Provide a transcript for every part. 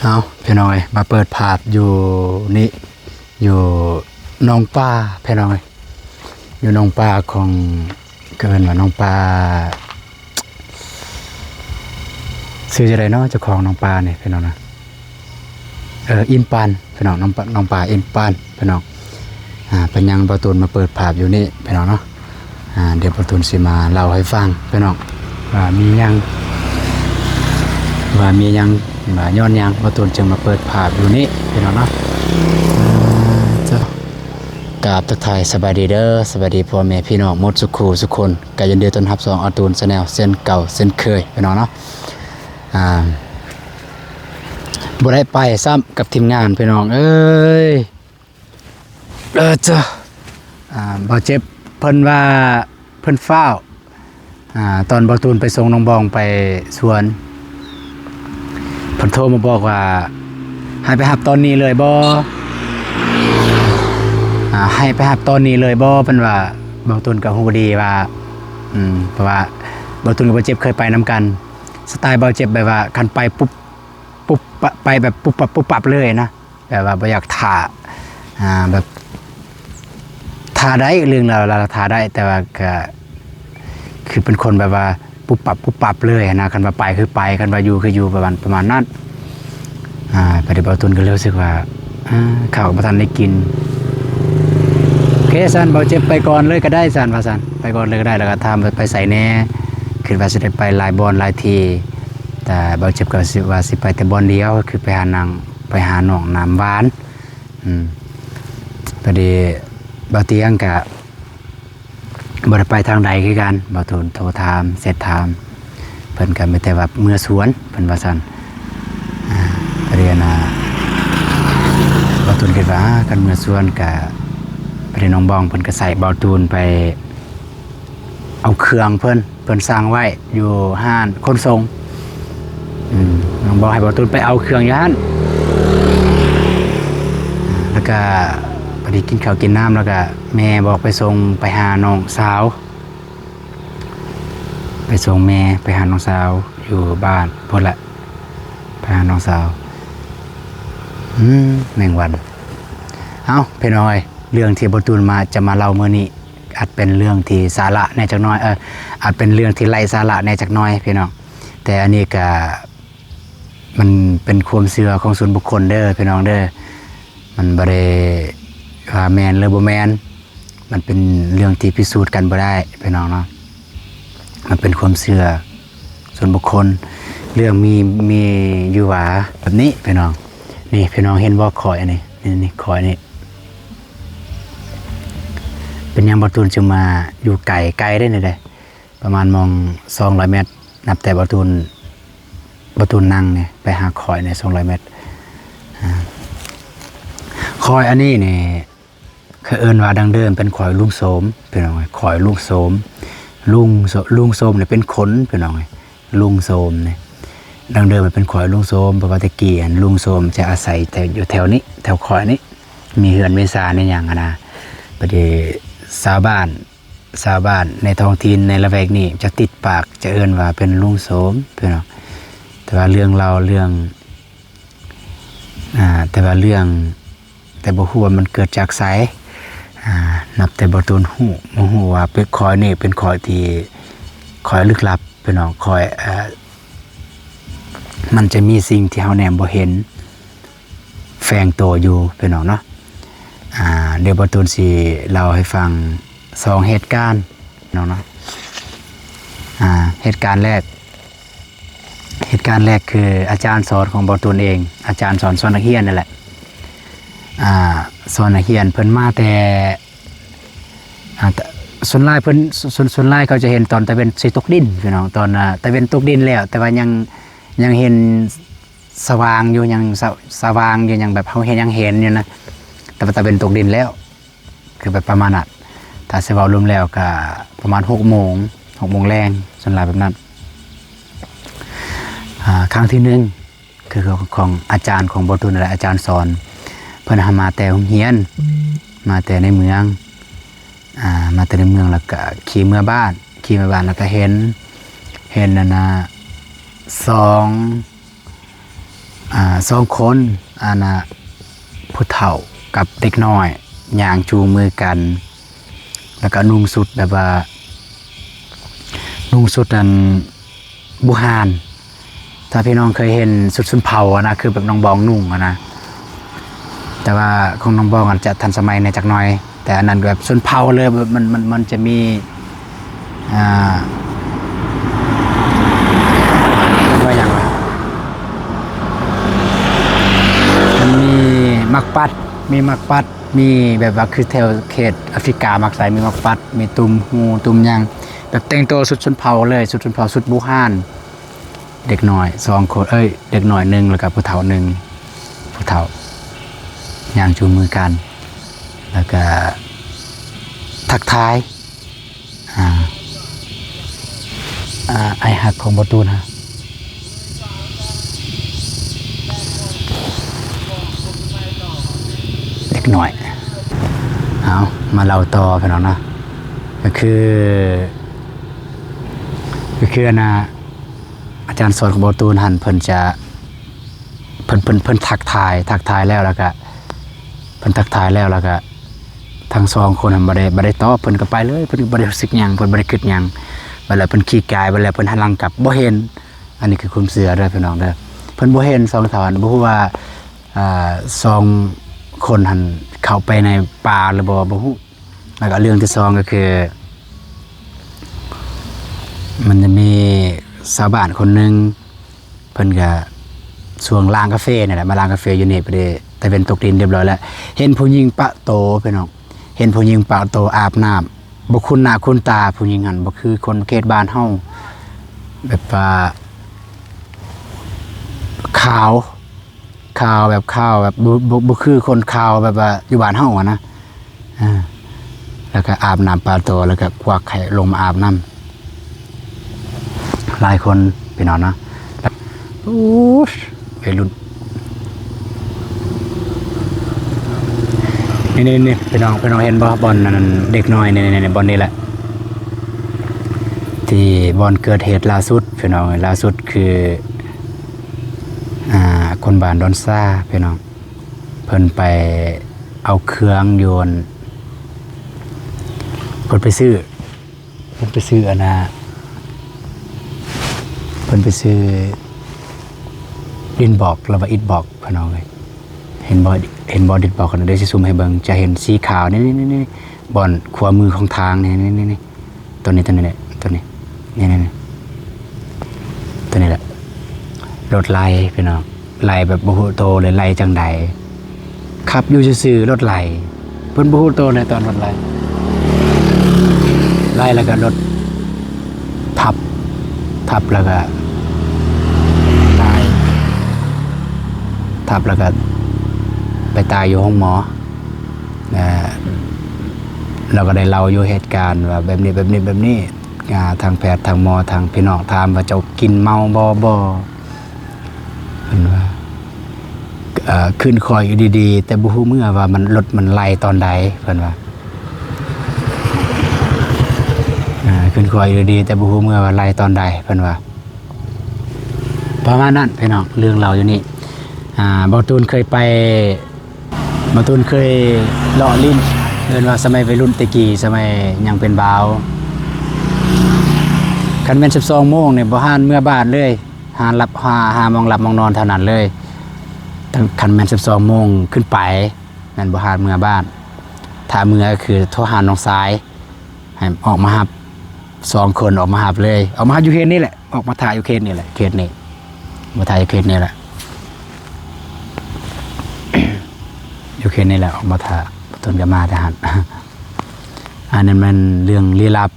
ເອົາ ພີ່ນ້ອງເອີຍ ມາເປີດພາບຢູ່ນີ້ ຢູ່ໜອງປາ ພີ່ນ້ອງເອີຍ ຢູ່ໜອງປາຂອງ ເອີ້ນວ່າໜອງປາ ຊື່ຈັ່ງໃດເນາະ ເຈົ້າຂອງໜອງປານີ້ ພີ່ນ້ອງນະ ເອີ ອິນປານ ພີ່ນ້ອງ ໜອງປາ ໜອງປາອິນປານ ພີ່ນ້ອງ. ອາ ເປັນຫຍັງບ່າວຕູນມາເປີດພາບຢູ່ນີ້ ພີ່ນ້ອງເນາະ. ອາ ດຽວບ່າວຕູນຊິມາເລົ່າໃຫ້ຟັງ ພີ່ນ້ອງ ວ່າມີຫຍັງ ວ່າມີຫຍັງ ວ່າຍ້ອນຫຍັງບ່າວຕູນຈຶ່ງມາເປີດພາບຢູ່ນີ້ ພີ່ນ້ອງເນາະ. ອາ ເຈົ້າ ກາບທັກທາຍສະບາຍດີເດີ ສະບາຍດີພໍ່ແມ່ພີ່ນ້ອງໝົດສູ່ຄູ່ສູ່ຄົນ ກະຍິນດີຕ້ອນຮັບຊ່ອງອາຕູນແຊນແນວເຊັ່ນເກົ່າເຊັ່ນເຄີຍ ພີ່ນ້ອງເນາະ. ອາ ບໍ່ໄດ້ໄປຊ້ຳກັບທີມງານ ພີ່ນ້ອງເອີຍ. ເອີ ເຈົ້າ ອາ ບ່າວເຈັບເພິ່ນວ່າເພິ່ນຟ້າວ ອາ ຕອນບ່າວຕູນໄປສົ່ງນ້ອງບອງໄປສວນ ເພິ່ນໂທມາບອກວ່າ ໃຫ້ໄປຮັບຕອນນີ້ເລີຍບໍ່ ອາ ໃຫ້ໄປຮັບຕອນນີ້ເລີຍບໍ່ ເພິ່ນວ່າ. ບ່າວຕູນກໍຮູ້ດີວ່າ ອືມ ເພາະວ່າບ່າວຕູນກັບບ່າວເຈັບເຄີຍໄປນຳກັນ. ສະໄຕລ໌ບ່າວເຈັບແບບວ່າ ຄັນໄປປຸບ ປຸບ ປະ ໄປແບບປຸບປັບປຸບປັບເລີຍນະ ແບບວ່າບໍ່ຢາກຖ້າ ອາ ແບບຖ້າໄດ້ ເລື່ອງລາວ ລາວຖ້າໄດ້ ແຕ່ວ່າກະຄືເປັນຄົນແບບວ່າປຸບປັບປຸບປັບເລີຍນະ. ຄັນວ່າໄປຄືໄປ ຄັນວ່າຢູ່ຄືຢູ່ ປະມານ ປະມານນັ້ນ. ອາ ບາດນີ້ບ່າວຕຸນກໍເລີຍຮູ້ສຶກວ່າ ອາ ເຂົ້າກໍບໍ່ທັນໄດ້ກິນ. ໂອເຄ ຊັ້ນ ບ່າວເຈັບໄປກ່ອນເລີຍກໍໄດ້ຊັ້ນ ວ່າຊັ້ນ ໄປກ່ອນເລີຍກໍໄດ້. ແລ້ວກໍຖາມວ່າໄປໃສແດ່ ຄິດວ່າຊິໄດ້ໄປຫຼາຍບ່ອນຫຼາຍທີ່ ແຕ່ບ່າວເຈັບກໍຊິວ່າຊິໄປແຕ່ບ່ອນດຽວ ກໍຄືໄປຫານາງ ໄປຫາໜອງນ້ຳຫວານ. ອືມ ພໍດີບ່າວຕຽງກະບໍ່ໄດ້ໄປທາງໃດຄືກັນ. ບ່າວຕຸນໂທຖາມ ແຊັດຖາມ ເພິ່ນກະມີແຕ່ວ່າເມືອສວນ ເພິ່ນວ່າຊັ້ນ. ອາ ພໍດີນະ ບ່າວຕຸນຄິດວ່າ ອາ ຄັນເມືອສວນກະ ພໍດີນ້ອງບອງເພິ່ນກະໃສ່ບ່າວຕຸນໄປ ເອົາເຄື່ອງເພິ່ນ ເພິ່ນສັ່ງໄວ້ຢູ່ຮ້ານຂົນສົ່ງ. ອືມ ນ້ອງບອກໃຫ້ບ່າວຕຸນໄປເອົາເຄື່ອງຢູ່ຫັ້ນ. ແລ້ວກະພໍດີກິນເຂົ້າກິນນ້ຳ ແລ້ວກະແມ່ບອກໄປສົ່ງ ໄປຫານ້ອງສາວ ໄປສົ່ງແມ່ ໄປຫານ້ອງສາວຢູ່ບ້ານພຸ້ນແຫຼະ ໄປຫານ້ອງສາວ. ອືມ ແມງວັນ. ເອົ້າ ພີ່ນ້ອງເອີຍ ເລື່ອງທີ່ບ່າວຕຸນມາ ຈະມາເລົ່າມື້ນີ້ ອາດເປັນເລື່ອງທີ່ສາລະແດ່ຈັກໜ້ອຍ ເອີ ອາດເປັນເລື່ອງທີ່ໄຮ້ສາລະແດ່ຈັກໜ້ອຍພີ່ນ້ອງ ແຕ່ອັນນີ້ກະ ມັນເປັນຄວາມເຊື່ອຂອງສ່ວນບຸກຄົນເດີພີ່ນ້ອງເດີ ມັນບໍ່ໄດ້ວ່າແມ່ນຫຼືບໍ່ແມ່ນ ມັນເປັນເລື່ອງທີ່ພິສູດກັນບໍ່ໄດ້ພີ່ນ້ອງເນາະ ມັນເປັນຄວາມເຊື່ອສ່ວນບຸກຄົນ. ເລື່ອງມີ ມີຢູ່ວ່າແບບນີ້ພີ່ນ້ອງ ນີ້ພີ່ນ້ອງເຫັນບໍ່ ຂ້ອຍອັນນີ້ ນີ້ ນີ້ ຂ້ອຍນີ້ ເປັນຫຍັງບ່າວຕຸນຈຶ່ງມາຢູ່ໄກ ໄກເດ້ນີ້ເດ້ ປະມານໝ່ອງສອງຮ້ອຍແມັດ ນັບແຕ່ບ່າວຕຸນ ບ່າວຕຸນນັ່ງນີ້ໄປຫາຂ້ອຍນີ້ສອງຮ້ອຍແມັດ. ອາ ຂ້ອຍອັນນີ້ນີ້ ເຂົາເອີ້ນວ່າດັ້ງເດີມເປັນຂ້ອຍລຸງໂສມ ພີ່ນ້ອງເອີຍ ຂ້ອຍລຸງໂສມ ລຸງ ລຸງໂສມນີ້ເປັນຄົນ ພີ່ນ້ອງເອີຍ ລຸງໂສມນີ້ ດັ້ງເດີມມັນເປັນຂ້ອຍລຸງໂສມ ເພາະວ່າແຕ່ກີ້ຫັ້ນລຸງໂສມຈະອາໄສແຕ່ຢູ່ແຖວນີ້ ແຖວຂ້ອຍນີ້ ມີເຮືອນມີຊານອີ່ຫຍັງຫັ້ນນະ. ບາດນີ້ຊາວບ້ານ ຊາວບ້ານໃນທ້ອງຖິ່ນໃນລະແວກນີ້ຈະຕິດປາກ ຈະເອີ້ນວ່າເປັນລຸງໂສມ ພີ່ນ້ອງ ແຕ່ວ່າເລື່ອງລາວ ເລື່ອງ ອາ ແຕ່ວ່າເລື່ອງ ແຕ່ບໍ່ຮູ້ວ່າມັນເກີດຈາກໃສ ອາ ນັບແຕ່ບ່າວຕຸນຮູ້ ບໍ່ຮູ້ວ່າເປັນ ຂ້ອຍນີ້ເປັນຂ້ອຍທີ່ ຂ້ອຍລຶກລັບ ພີ່ນ້ອງ ຂ້ອຍ ເອີ ມັນຈະມີສິ່ງທີ່ເຮົາແນມບໍ່ເຫັນ ແຝງໂຕຢູ່ພີ່ນ້ອງເນາະ. ອາ ດຽວບ່າວຕຸນຊິເລົ່າໃຫ້ຟັງສອງເຫດການເນາະ ອາ ເຫດການແລກ ເຫດການແລກຄືອາຈານສອນຂອງບ່າວຕຸນເອງ ອາຈານສອນ ສອນນັກຮຽນນັ້ນແຫຼະ ອາ ສອນນັກຮຽນ ເພິ່ນມາແຕ່ ອາ ສ່ວນຫຼາຍເພິ່ນ ສ່ວນ ສ່ວນຫຼາຍເຂົາຈະເຫັນຕອນຕາເວັນຊິຕົກດິນພີ່ນ້ອງ ຕອນ ອາ ຕາເວັນຕົກດິນແລ້ວ ແຕ່ວ່າຍັງ ຍັງເຫັນ ສະຫວ່າງຢູ່ ຍັງສະ ສະຫວ່າງຢູ່ ຍັງແບບເຮົາເຫັນ ຍັງເຫັນຢູ່ນະ ແຕ່ວ່າຕາເວັນຕົກດິນແລ້ວ ຄືແບບປະມານນັ້ນ. ຖ້າຊິເວົ້າລວມແລ້ວກະປະມານຫົກໂມງ ຫົກໂມງແລງ ສ່ວນຫຼາຍແບບນັ້ນ. ອາ ຄັ້ງທີໜຶ່ງ ຄືຂອງ ຂອງອາຈານຂອງບ່າວຕຸນນັ້ນແຫຼະ ອາຈານສອນ ເພິ່ນຫາມາແຕ່ໂຮງຮຽນ ມາແຕ່ໃນເມືອງ ອາ ມາແຕ່ໃນເມືອງ ແລ້ວກະຂີ່ເມືອບ້ານ ຂີ່ເມືອບ້ານ ແລ້ວກະເຫັນ ເຫັນອັນນະ ສອງ ອ່າ ສອງຄົນ ອັນນ່າ ຜູ້ເຖົ້າກັບເດັກນ້ອຍຍ່າງຈູງມືກັນ ແລ້ວກໍນຸ່ງຊຸດແບບວ່າ ນຸ່ງຊຸດອັນບູຮານ ຖ້າພີ່ນ້ອງເຄີຍເຫັນຊຸດຊົນເຜົ່າຫັ້ນນະ ຄືແບບນ້ອງບອງນຸ່ງຫັ້ນນະ ແຕ່ວ່າຂອງນ້ອງບອງອາດຈະທັນສະໄໝແດ່ຈັກໜ່ອຍ ແຕ່ອັນນັ້ນແບບຊົນເຜົ່າເລີຍ ມັນ ມັນ ມັນຈະມີ ອ່າ ເອີ້ນວ່າຫຍັງວະ ມັນມີໝາກປັດ ມີໝາກປັດ ມີແບບວ່າຄືແຖວເຂດອາຟຣິກາມັກໃສ່ ມີໝາກປັດ ມີຕຸ້ມຫູ ຕຸ້ມຫຍັງ ແບບແຕ່ງຕົວຊຸດຊົນເຜົ່າເລີຍ ຊຸດຊົນເຜົ່າ ຊຸດບູຮານ. ເດັກນ້ອຍສອງຄົນ ເອີຍ ເດັກນ້ອຍໜຶ່ງ ແລ້ວກໍຜູ້ເຖົ້າໜຶ່ງ ຜູ້ເຖົ້າຍ່າງຈູງມືກັນ ແລ້ວກໍທັກທາຍ ອ່າ ອ່າ ອ້າຍຮັກຂອງບໍ່ຕູນຫັ້ນ ເດັກນ້ອຍ. ເອົາ ມາເລົ່າຕໍ່ພີ່ນ້ອງເນາະ ກໍຄື ກໍຄືອັນນ່າ ອາຈານສອນຂອງບໍ່ຕູນຫັ້ນ ເພິ່ນຈະ ເພິ່ນ ເພິ່ນ ເພິ່ນທັກທາຍ ທັກທາຍແລ້ວ ແລ້ວກະ ເພິ່ນທັກທາຍແລ້ວ ແລ້ວກະ ທັງສອງຄົນຫັ້ນບໍ່ໄດ້ ບໍ່ໄດ້ຕອບ ເພິ່ນກໍໄປເລີຍ ເພິ່ນກໍບໍ່ໄດ້ຮູ້ສຶກຫຍັງ ເພິ່ນບໍ່ໄດ້ຄິດຫຍັງ ບັດແລ້ວເພິ່ນຂີ່ກາຍ ບັດແລ້ວເພິ່ນຫັນຫຼັງກັບ ບໍ່ເຫັນ. ອັນນີ້ຄືຄວາມເຊື່ອເດີພີ່ນ້ອງເດີ ເພິ່ນບໍ່ເຫັນສອງເຖົ້າຫັ້ນ ບໍ່ຮູ້ວ່າ ອ່າ ສອງຄົນຫັ້ນເຂົ້າໄປໃນປ່າຫຼືບໍ່ ບໍ່ຮູ້. ແລ້ວກໍເລື່ອງທີສອງກໍຄື ມັນຈະມີຊາວບ້ານຄົນໜຶ່ງ ເພິ່ນກໍຊ່ວງລ້າງກາເຟນີ້ແຫຼະ ມາລ້າງກາເຟຢູ່ນີ້ ພໍດີຕາເວັນຕົກດິນຮຽບຮ້ອຍແລ້ວ ເຫັນຜູ້ຍິງປະໂຕພີ່ນ້ອງ ເຫັນຜູ້ຍິງປະໂຕອາບນ້ຳ ບໍ່ຄຸ້ນໜ້າຄຸ້ນຕາ ຜູ້ຍິງຫັ້ນບໍ່ຄືຄົນເຂດບ້ານເຮົາ ແບບວ່າຂາວ ຂາວແບບ ຂາວແບບ ບໍ່ ບໍ່ ບໍ່ຄືຄົນຂາວແບບວ່າຢູ່ບ້ານເຮົາຫັ້ນນະ ອ່າ ແລ້ວກໍອາບນ້ຳປາໂຕ ແລ້ວກໍກວັກໃຫ້ລົງມາອາບນ້ຳ ຫຼາຍຄົນພີ່ນ້ອງເນາະ. ໂອ້ຍ ໄວລຸ້ນ ນີ້ໆໆ ພີ່ນ້ອງ ພີ່ນ້ອງເຫັນບໍ່ ບ່ອນອັນນັ້ນ ເດັກນ້ອຍນີ້ໆ ບ່ອນນີ້ແຫຼະ ທີ່ບ່ອນເກີດເຫດລ່າສຸດ ພີ່ນ້ອງເອີຍ ລ່າສຸດຄື ອ່າ ຄົນບ້ານດອນຊາ ພີ່ນ້ອງ ເພິ່ນໄປເອົາເຄື່ອງຢູ່ ເພິ່ນໄປຊື້ ເພິ່ນໄປຊື້ອັນນ່າ ເພິ່ນໄປຊື້ດິນບອກ ຫຼືວ່າອິດບອກ ພີ່ນ້ອງເອີຍ ເຫັນບໍ່ ເຫັນບໍ່ດິນບອກ ດຽວຊິຊູມໃຫ້ເບິ່ງ ຈະເຫັນສີຂາວ ນີ້ໆໆ ບ່ອນຂວາມືຂອງທາງ ນີ້ໆໆ ຕົວນີ້ ຕົວນີ້ແຫຼະ ຕົວນີ້ ນີ້ໆໆ ຕົວນີ້ແຫຼະ ລົດໄລ່ພີ່ນ້ອງ ໄລ່ແບບບໍ່ຮູ້ໂຕເລີຍ ໄລ່ຈັ່ງໃດ ຂັບຢູ່ຊື່ໆ ລົດໄລ່ ເພິ່ນບໍ່ຮູ້ໂຕເລີຍຕອນລົດໄລ່ ໄລ່ແລ້ວກໍລົດທັບ ທັບແລ້ວກໍຕາຍ ທັບແລ້ວກໍໄປຕາຍຢູ່ໂຮງໝໍ. ແລະ ລາວກໍໄດ້ເລົ່າຢູ່ເຫດການວ່າແບບນີ້ ແບບນີ້ ແບບນີ້ ອ່າ ທາງແພດ ທາງໝໍ ທາງພີ່ນ້ອງຖາມວ່າ ເຈົ້າກິນເມົາບໍ່? ບໍ່ ເພິ່ນວ່າ ເອີ ຂຶ້ນຄອຍຢູ່ດີໆ ແຕ່ບໍ່ຮູ້ເມື່ອວ່າມັນ ລົດມັນໄລ່ຕອນໃດ ເພິ່ນວ່າ ເອີ ຂຶ້ນຄອຍຢູ່ດີໆ ແຕ່ບໍ່ຮູ້ເມື່ອວ່າໄລ່ຕອນໃດ ເພິ່ນວ່າ ປະມານນັ້ນພີ່ນ້ອງ ເລື່ອງເລົ່າຢູ່ນີ້ ອ່າ ບໍ່ຕູນເຄີຍໄປ ບໍ່ຕູນເຄີຍເລາະຫຼິ້ນ ເອີ້ນວ່າສະໄໝໄວລຸ້ນແຕ່ກີ້ ສະໄໝຍັງເປັນບ່າວ ຄັນແມ່ນສິບສອງໂມງນີ້ ບໍ່ຫານເມືອບ້ານເລີຍ ຫາຫຼັບ ຫາ ຫາໝ່ອງຫຼັບໝ່ອງນອນເທົ່ານັ້ນເລີຍ ຄັນແມ່ນສິບສອງໂມງຂຶ້ນໄປ ແມ່ນບໍ່ຫານເມືອບ້ານ ຖ້າເມືອກໍຄືໂທຫານ້ອງຊາຍ ໃຫ້ອອກມາຮັບ ສອງຄົນອອກມາຮັບເລີຍ ອອກມາຮັບຢູ່ເຂດນີ້ແຫຼະ ອອກມາຖ້າຢູ່ເຂດນີ້ແຫຼະ ເຂດນີ້ ມາຖ້າຢູ່ເຂດນີ້ແຫຼະ ຢູ່ເຂດນີ້ແຫຼະ ອອກມາຖ້າ ເພິ່ນກໍມາແຕ່ຫັ້ນ ອັນນັ້ນແມ່ນເລື່ອງລີ້ລັບ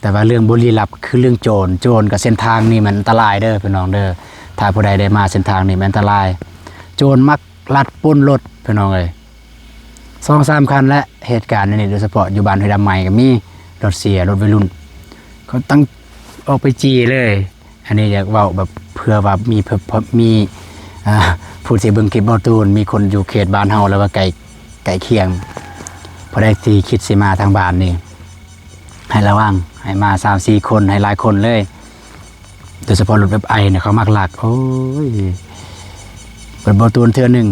ແຕ່ວ່າເລື່ອງບໍ່ລີ້ລັບຄືເລື່ອງໂຈນ ໂຈນກັບເສັ້ນທາງນີ້ມັນອັນຕະລາຍເດີພີ່ນ້ອງເດີ ຖ້າຜູ້ໃດໄດ້ມາເສັ້ນທາງນີ້ມັນອັນຕະລາຍ ໂຈນມັກລັກປຸ້ນລົດພີ່ນ້ອງເອີຍ ສອງສາມຄັນແຫຼະ ເຫດການແນວນີ້ ໂດຍສະເພາະຢູ່ບ້ານຫ້ວຍດຳໃໝ່ກໍມີ ລົດເສຍ ລົດໄວລຸ້ນ ເຂົາຕັ້ງອອກໄປຈີ່ເລີຍ. ອັນນີ້ຢາກເວົ້າແບບເພື່ອວ່າມີ ມີ ອ່າ ຜູ້ທີ່ເບິ່ງຄລິບເວົ້າຕູນ ມີຄົນຢູ່ເຂດບ້ານເຮົາ ຫຼືວ່າໃກ້ ໃກ້ຄຽງ ຜູ້ໃດທີ່ຄິດຊິມາທາງບ້ານນີ້ ໃຫ້ລະວັງ ໃຫ້ມາສາມສີ່ຄົນ ໃຫ້ຫຼາຍຄົນເລີຍ ໂດຍສະເພາະລົດແບບໄອນີ້ ເຂົາມັກລັກ ໂອ້ຍ ເພິ່ນບໍ່ຕູນເທື່ອໜຶ່ງ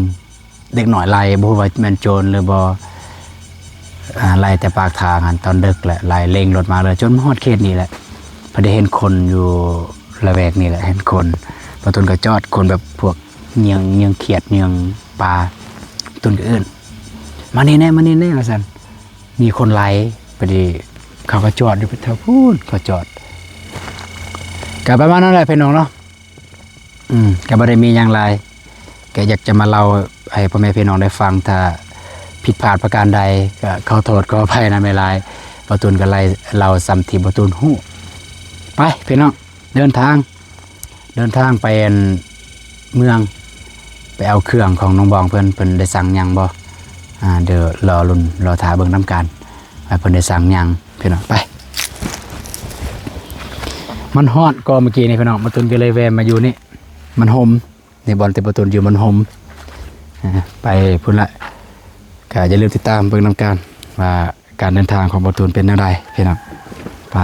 ເດັກນ້ອຍໄລ່ ບໍ່ຮູ້ວ່າແມ່ນໂຈນຫຼືບໍ່ ອ່າ ໄລ່ແຕ່ປາກທາງຫັ້ນ ຕອນດຶກແຫຼະ ໄລ່ເລັ່ງລົດມາເລີຍ ຈົນມາຮອດເຂດນີ້ແຫຼະ ເພິ່ນໄດ້ເຫັນຄົນຢູ່ລະແວກນີ້ແຫຼະ ເຫັນຄົນ ປະຕູນກໍຈອດ ຄົນແບບພວກເຫຍື່ອງ ເຫຍື່ອງຂຽດ ເຫຍື່ອງປາ ປະຕູນກໍເອີ້ນ ມານີ້ແດ່ ມານີ້ແດ່ ວ່າຊັ້ນ ມີຄົນໄລ່ ພໍດີເຂົາກໍຈອດຢູ່ແຖວພຸ້ນ ເຂົາຈອດ ກໍປະມານນັ້ນແຫຼະພີ່ນ້ອງເນາະ. ອືມ ກໍບໍ່ໄດ້ມີຫຍັງຫຼາຍ ກໍຢາກຈະມາເລົ່າໃຫ້ພໍ່ແມ່ພີ່ນ້ອງໄດ້ຟັງ ຖ້າຜິດພາດປະການໃດກໍຂໍໂທດຂໍອະໄພນຳຫຼາຍໆ ບ່າວຕູນກໍໄລ່ເລົ່າສ່ຳທີ່ບ່າວຕູນຮູ້ ໄປພີ່ນ້ອງ ເດີນທາງ ເດີນທາງໄປອັນເມືອງ ໄປເອົາເຄື່ອງຂອງນ້ອງບອງເພິ່ນ ເພິ່ນໄດ້ສັ່ງຫຍັງບໍ່ ອ່າ ດຽວລໍລຸ້ນລໍຖ້າເບິ່ງນຳກັນ ວ່າເພິ່ນໄດ້ສັ່ງຫຍັງພີ່ນ້ອງ ໄປ ມັນຮ້ອນກໍເມື່ອກີ້ນີ້ພີ່ນ້ອງ ບ່າວຕູນກໍເລີຍແວ່ມາຢູ່ນີ້ ມັນຮົ່ມ ນີ້ບ່ອນທີ່ບ່າວຕູນຢູ່ມັນຮົ່ມ ອ່າ ໄປພຸ້ນລະ ກໍຢ່າລືມຕິດຕາມເບິ່ງນຳກັນວ່າການເດີນທາງຂອງບ່າວຕູນເປັນແນວໃດພີ່ນ້ອງ ໄປ.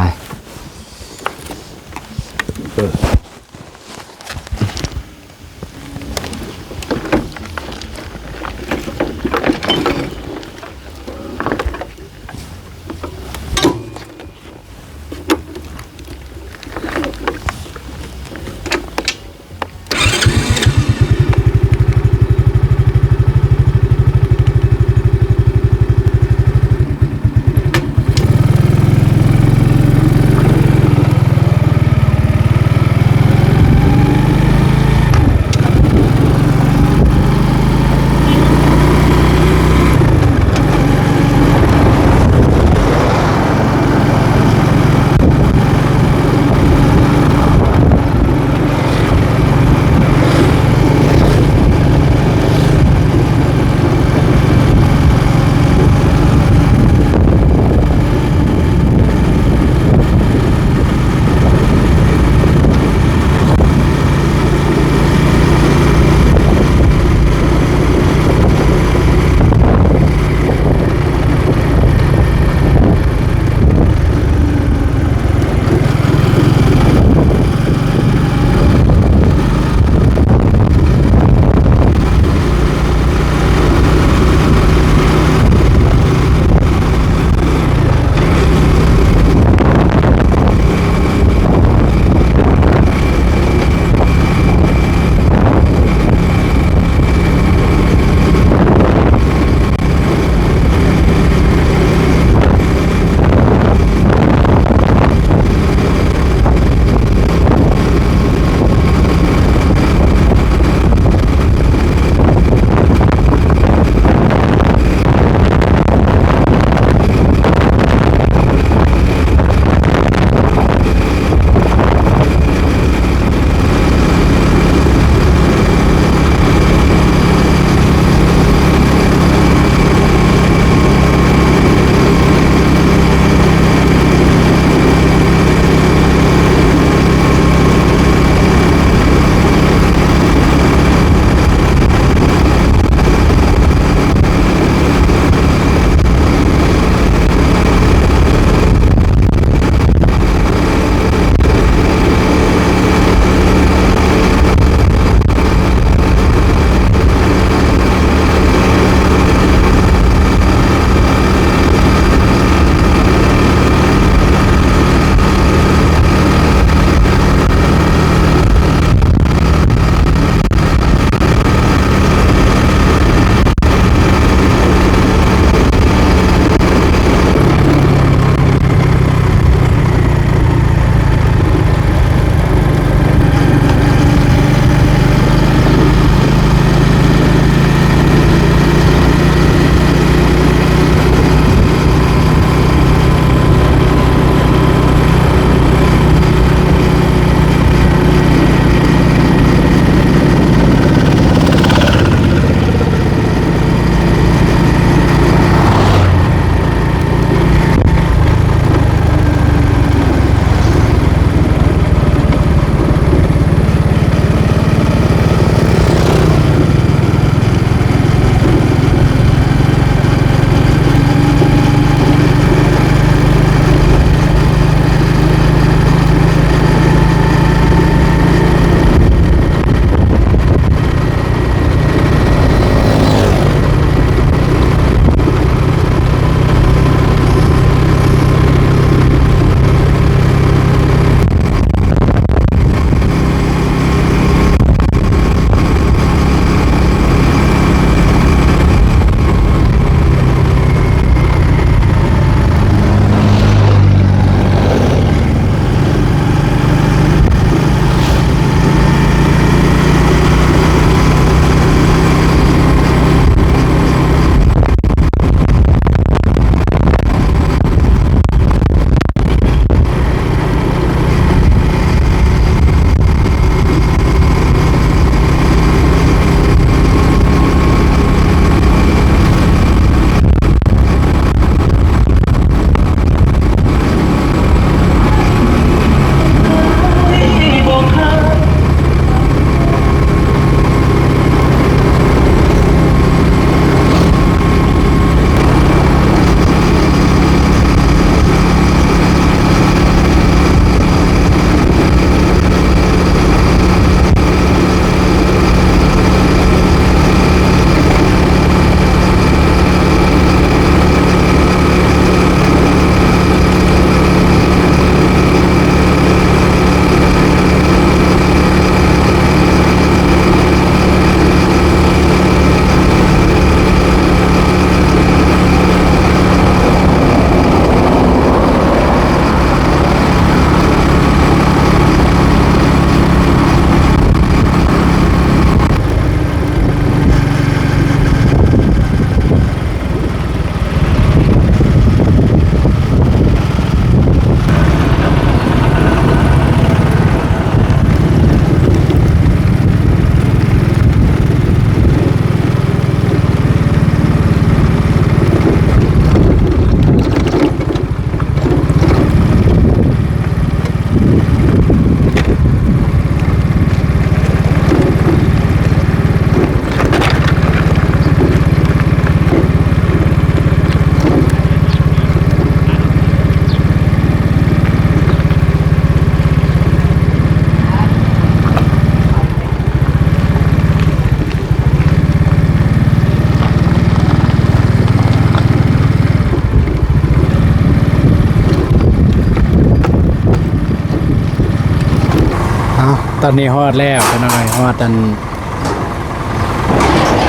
ຕອນນີ້ຮອດແລ້ວ ພະນັກງານຮອດອັນ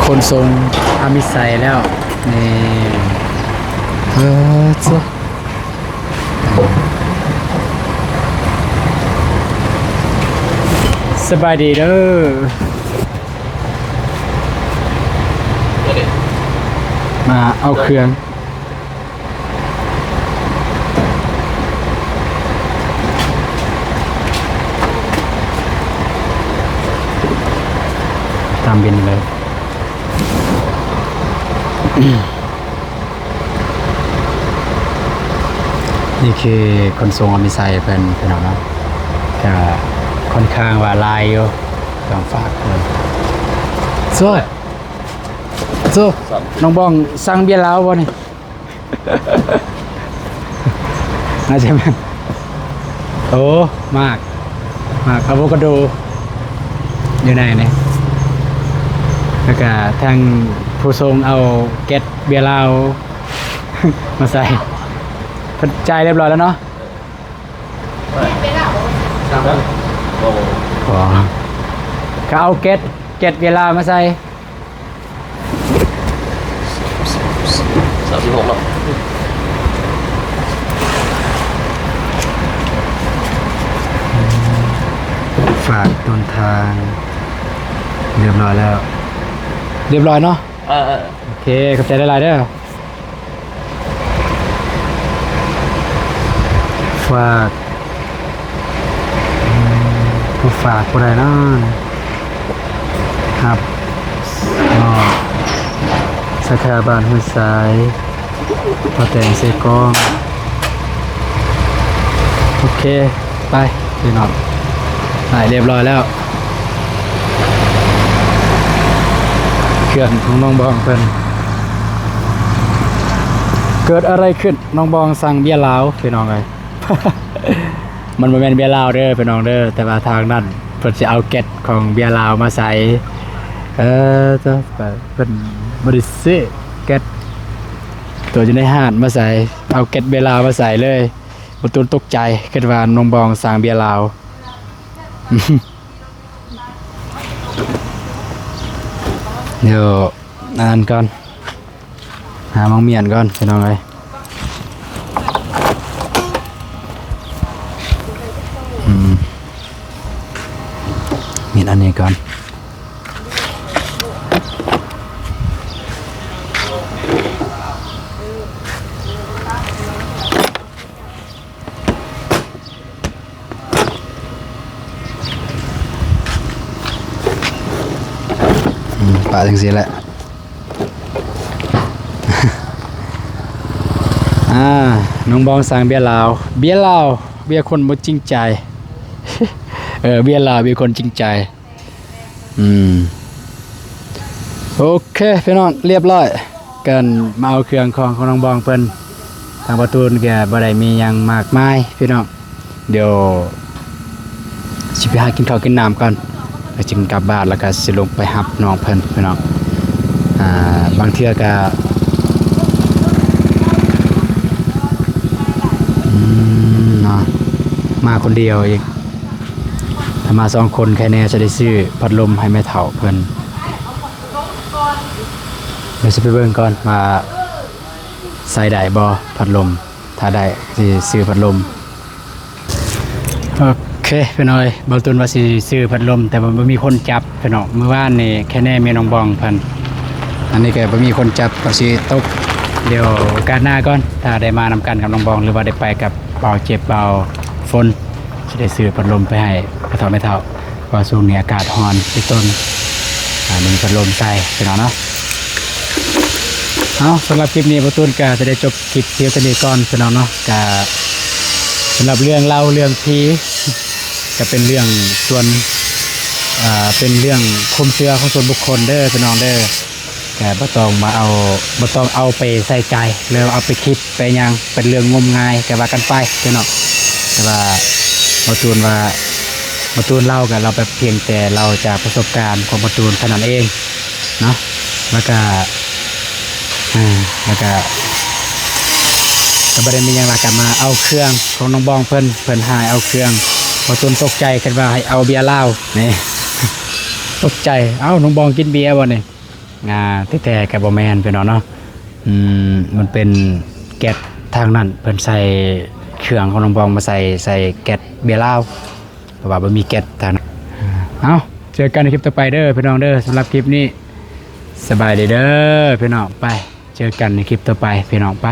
ຂົນສົ່ງອາມິໄຊແລ້ວ ນີ້ ເອີ ສະບາຍດີເດີ ມາເອົາເຄື່ອງ ຕາມບິນເລີຍ ນີ້ຄືຂົນສົ່ງອາມິໄຊເພິ່ນ ພີ່ນ້ອງເນາະ ກະຄ່ອນຂ້າງວ່າຫຼາຍຢູ່ ຕ້ອງຝາກເພິ່ນ ໂຊ ໂຊ ນ້ອງບອງສັ່ງເບຍລາວບໍ່ນີ້? ໜ້າຈະແມ່ນ ໂອ້ ໝາກ ໝາກອາໂວຄາໂດ ຢູ່ໃນນີ້ ແລ້ວກະທາງຜູ້ສົ່ງເອົາແກັດເບຍລາວມາໃສ່ ເພິ່ນຈ່າຍຮຽບຮ້ອຍແລ້ວເນາະ? ບໍ່ ກະເອົາແກັດ ແກັດເບຍລາວມາໃສ່. ສາມສິບຫົກເນາະ ຝາກຕົ້ນທາງ ຮຽບຮ້ອຍແລ້ວ ຮຽບຮ້ອຍເນາະ ເອີ ໂອເຄ ຂອບໃຈຫຼາຍໆເດີ. ຝາກ ອືມ ຜູ້ຝາກຜູ້ໃດເນາະ ຮັບມອບ ສາຂາບ້ານຫ້ວຍຊາຍ ພໍ່ແຕງເຊກອງ ໂອເຄ ໄປພີ່ນ້ອງ ໄປຮຽບຮ້ອຍແລ້ວ ເຄື່ອງຂອງນ້ອງບອງເພິ່ນ ເກີດອະໄລຂຶ້ນ ນ້ອງບອງສັ່ງເບຍລາວ ພີ່ນ້ອງເອີຍ ມັນບໍ່ແມ່ນເບຍລາວເດີພີ່ນ້ອງເດີ ແຕ່ວ່າທາງນັ້ນເພິ່ນຊິເອົາແກັດຂອງເບຍລາວມາໃສ່ ເອີ ເຈົ້າ ເພິ່ນບໍ່ໄດ້ຊື້ແກັດຕົວຢູ່ໃນຮ້ານມາໃສ່ ເອົາແກັດເບຍລາວມາໃສ່ເລີຍ ບໍ່ຕູນຕົກໃຈ ຄິດວ່ານ້ອງບອງສັ່ງເບຍລາວ ດຽວ ອັນນັ້ນກ່ອນ ຫາໝາກມ້ຽນກ່ອນ ພີ່ນ້ອງເອີຍ ອືມ ມີອັນນີ້ກ່ອນ ອືມ ປະຈັ່ງຊີ້ແຫຼະ ອາ ນ້ອງບອງສັ່ງເບຍລາວ ເບຍລາວ ເບຍຄົນບໍ່ຈິງໃຈ ເອີ ເບຍລາວ ເບຍຄົນຈິງໃຈ. ອືມ ໂອເຄ ພີ່ນ້ອງ ຮຽບຮ້ອຍ ການມາເອົາເຄື່ອງຂອງຂອງນ້ອງບອງເພິ່ນ ທາງປະຕູນກະບໍ່ໄດ້ມີຫຍັງມາກມາຍພີ່ນ້ອງ ດຽວຊິໄປຫາກິນເຂົ້າກິນນ້ຳກ່ອນ ແລ້ວຈຶ່ງກັບບ້ານ ແລ້ວກະຊິລົງໄປຮັບນ້ອງເພິ່ນພີ່ນ້ອງ ອາ ບາງເທື່ອກະ ອືມ ເນາະ ມາຄົນດຽວອີກ. ຖ້າມາສອງຄົນ ໃຄແນ່ຈະໄດ້ຊື້ພັດລົມໃຫ້ແມ່ເຖົ້າເພິ່ນ ດຽວຊິໄປເບິ່ງກ່ອນວ່າໃຊ້ໄດ້ບໍ່ພັດລົມ ຖ້າໄດ້ຊິຊື້ພັດລົມ. ໂອເຄ ພີ່ນ້ອງເອີຍ ບ່າວຕຸນວ່າຊິຊື້ພັດລົມ ແຕ່ວ່າບໍ່ມີຄົນຈັບພີ່ນ້ອງ ມື້ວານນີ້ແຄ່ແນ່ແມ່ນ້ອງບອງເພິ່ນ ອັນນີ້ກໍບໍ່ມີຄົນຈັບ ກໍຊິຕົກ ດຽວໂອກາດໜ້າກ່ອນ ຖ້າໄດ້ມານຳກັນກັບນ້ອງບອງ ຫຼືວ່າໄດ້ໄປກັບບ່າວເຈັບ ບ່າວຝົນ ຊິໄດ້ຊື້ພັດລົມໄປໃຫ້ພໍ່ເຖົ້າແມ່ເຖົ້າ ເພາະວ່າຊ່ວງນີ້ອາກາດຮ້ອນ ມີຕົ້ນ ອາ ມີພັດລົມໃສ່ພີ່ນ້ອງເນາະ. ເອົາ ສຳລັບຄລິບນີ້ ບ່າວຕຸນກໍຈະໄດ້ຈົບຄລິບພຽງເທົ່ານີ້ກ່ອນພີ່ນ້ອງເນາະ. ກໍສຳລັບເລື່ອງເລົ່າເລື່ອງຜີ ກໍເປັນເລື່ອງສ່ວນ ເປັນເລື່ອງຄວາມເຊື່ອຂອງສ່ວນບຸກຄົນເດີພີ່ນ້ອງເດີ. ກໍບໍ່ຕ້ອງມາເອົາ ບໍ່ຕ້ອງເອົາໄປໃສ່ໃຈ ຫຼືເອົາໄປຄິດໄປຫຍັງ ເປັນເລື່ອງງົມງາຍກໍວ່າກັນໄປເດີເນາະ. ແຕ່ວ່າບ່າວຕູນວ່າ ບ່າວຕູນເລົ່າກໍເລົ່າແບບພຽງແຕ່ເລົ່າຈາກປະສົບການຂອງບ່າວຕູນເທົ່ານັ້ນເອງເນາະ. ແລ້ວກໍ ອາ ແລ້ວກໍ ກໍບໍ່ໄດ້ມີຫຍັງຫຼາຍ ກໍມາເອົາເຄື່ອງຂອງນ້ອງບອງເພິ່ນ ເພິ່ນໃຫ້ເອົາເຄື່ອງ ບໍ່ຕົນຕົກໃຈ ຄິດວ່າໃຫ້ເອົາເບຍລາວນີ້ ຕົກໃຈ. ເອົ້າ ນ້ອງບອງກິນເບຍບໍ່ນີ້? ອ່າ ທີ່ແທ້ກໍບໍ່ແມ່ນ ພີ່ນ້ອງເນາະ. ອືມ ມັນເປັນແກັສທາງນັ້ນ ເພິ່ນໃສ່ເຄື່ອງຂອງນ້ອງບອງມາໃສ່ ໃສ່ແກັສເບຍລາວ ເພາະວ່າບໍ່ມີແກັສທາງນັ້ນ. ເອົ້າ ເຈີກັນໃນຄລິບຕໍ່ໄປເດີພີ່ນ້ອງເດີ. ສຳລັບຄລິບນີ້ ສະບາຍດີເດີພີ່ນ້ອງ. ໄປ ເຈີກັນໃນຄລິບຕໍ່ໄປພີ່ນ້ອງ ໄປ.